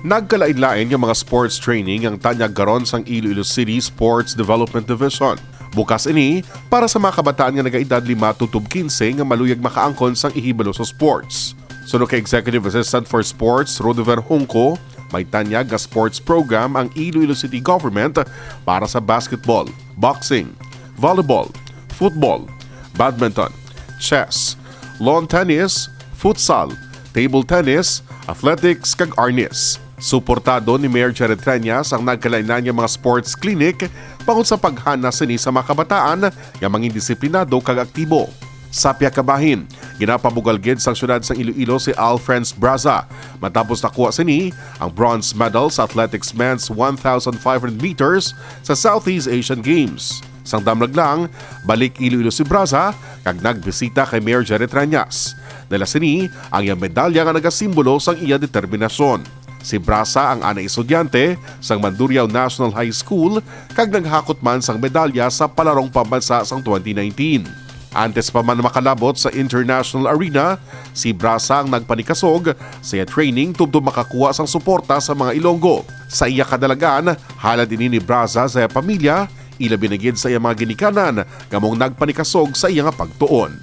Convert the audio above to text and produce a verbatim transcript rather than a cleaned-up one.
Nagkalain-lain nga mga sports training ang tanyag karon sang Iloilo City Sports Development Division. Bukas ini para sa mga kabataan nga nagaedad lima tubtob kinse nga maluyag makaangkon sang ihibalo sa sports. Suno kay Executive Assistant for Sports Rodover Hungco, may tanyag nga sports program ang Iloilo City Government para sa basketball, boxing, volleyball, football, badminton, chess, lawn tennis, futsal, table tennis, athletics, kag arnis. Suportado ni Mayor Jared Treñas ang nagkalain-lain nga mga sports clinic bangod sa paghana sini sa mga kabataan nga mangindisiplinado kag aktibo. Sa pihak kabahin, ginapabugal gid sang siyudad sang Iloilo si Alfrens Braza matapos nakuha sini ang bronze medal sa athletics men's one thousand five hundred meters sa Southeast Asian Games. Sang damlag lang, balik Iloilo si Braza kag nagbisita kay Mayor Jared Treñas. Dala sini ang iyang medalya nga nagasimbolo sang iya determinasyon. Si Braza ang anay estudyante sang Mandurriao National High School kag naghakot man sang medalya sa Palarong Pambansa sang twenty nineteen. Antes pa man makalabot sa international arena, si Braza ang nagpanikasog sa iya training tubtob makakuha sang suporta sa mga Ilonggo. Sa iya kadalagan, halad ini ni Braza sa iya pamilya, ilabi na gid sa iya mga ginikanan nga among nagpanikasog sa iya nga pagtuon.